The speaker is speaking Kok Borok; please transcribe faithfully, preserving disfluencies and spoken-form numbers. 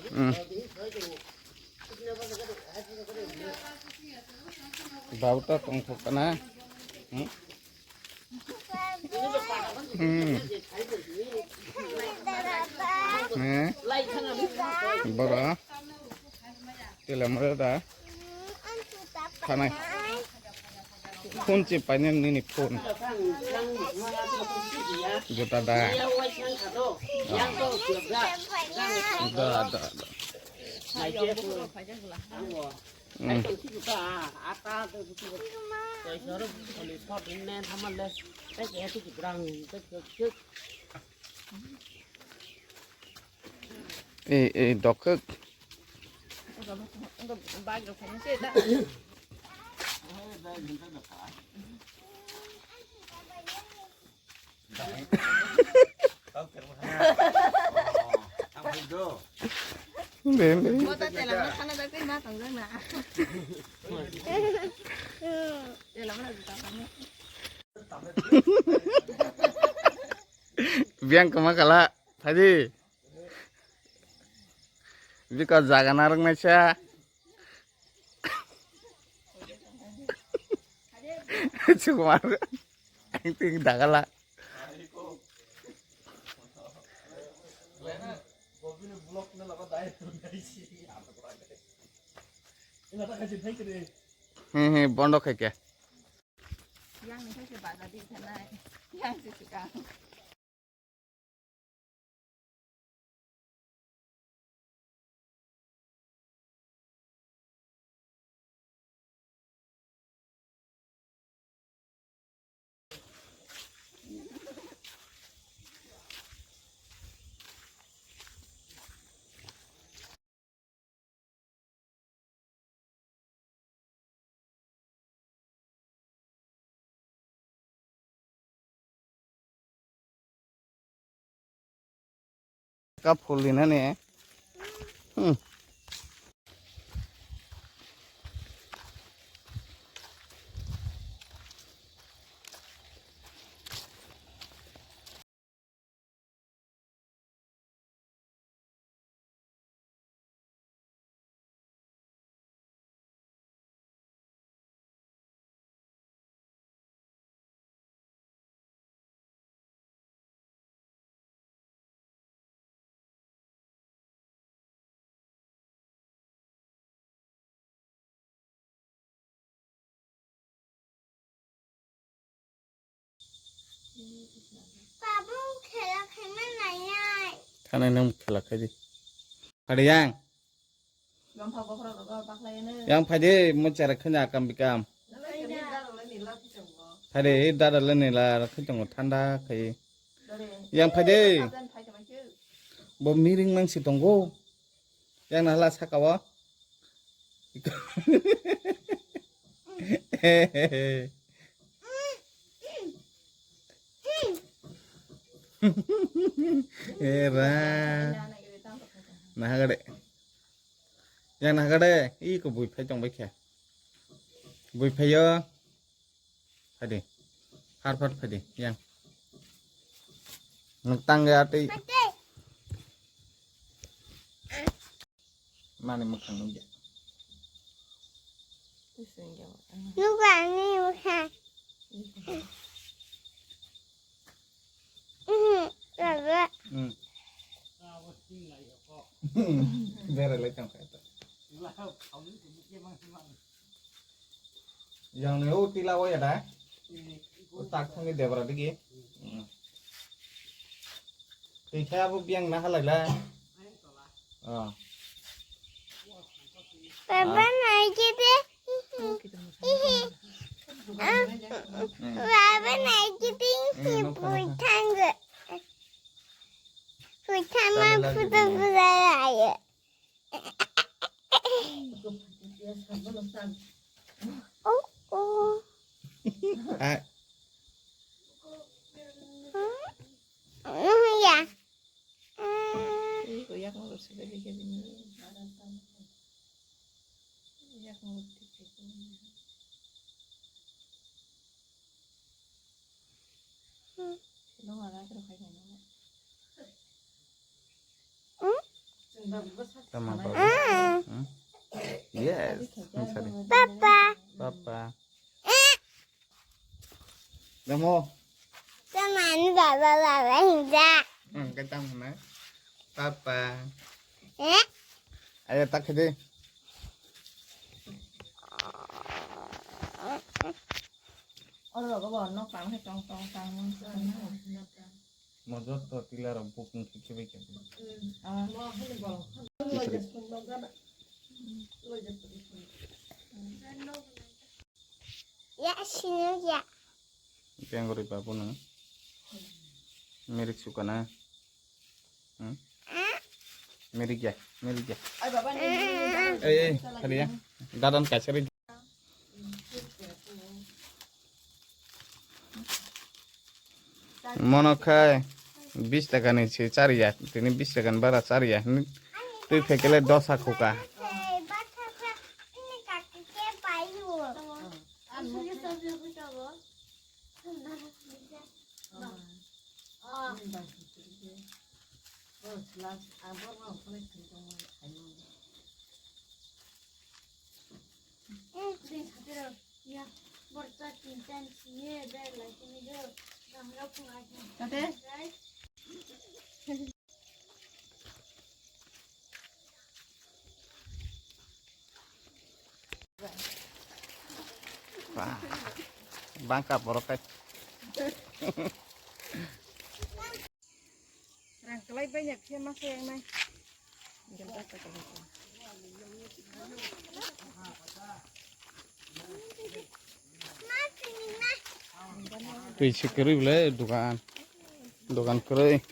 Hmm. Bauta tongthok kana. Hmm. Hmm. Eh? Bora. Tela mora da. Thanai. Phone che paine nini phone. Jota da. Da, da, da. Hmm. Ei, ei, dokhwk. Bem, bem. Biyang kama kala, tadi. Biko jaga narwk naisa. Sukumar. Ang ting dagala. He, he, bondo khai khe. Yang ni khe bazar di thanai. Yang si sikang. Kap phul dinani. Hmm. Tabuk khela khaima naiya. Thanai nang khela khai di. Phari yang. Yang phai di, mo chara khanya kam bikam. Phari, dada le nila, khitong thanda khai. Yang phai di. Bo miring nang si tongo. Yang nahla saka o. Era. Nahagade. Yang nahagade. Iko bui phai tong bai khe. Bui phai yo. Phaidi. Har phar phaidi, yang. Nwng tang ya tei. Mani mwkhang nukya. Nukha ani mwkhang. Mhm, baba. Hmm. Berai lai tong kha ta. Yang ni o tila o ya da. O tak thang ni debra digi. Hmm. Tei khe abo biyang na halai la. Oh. Baba nai khe de. Hmm. Baba nai khe de. Hmm, no, no, no. Pui thang. Pui thang ma phuto phuto ya. Oh, oh. Ah. Hmm? Hmm, ya. Hmm. Ih, kuyak nang rusuk lagi kayak gini. Tama papa. Hmm? Yes. Ang sari. Papa. Papa. Damo. Tama ni baba baba hinda. Hmm, kata mana? Papa. Eh? Ayo tak de. Oro rogo bo nok tang he tong tong tang. Mo joto tila rok booking khe khe bai khe. Ya sini ya. Pengori babu nang. Mirik sukana. Hmm? Mirik ya, mirik ya. Ei, ei, kali ya. Dadan kaisa ri. Mono khai bis taka ni se chariya, tini bis taka ni bara chariya. Twi phaikele dosa khuka. Bangka borok kai. Rang kalai bai nya khe ma khe yang nai. Twi se kwrwi bwle dogan. Dogan kwrwi.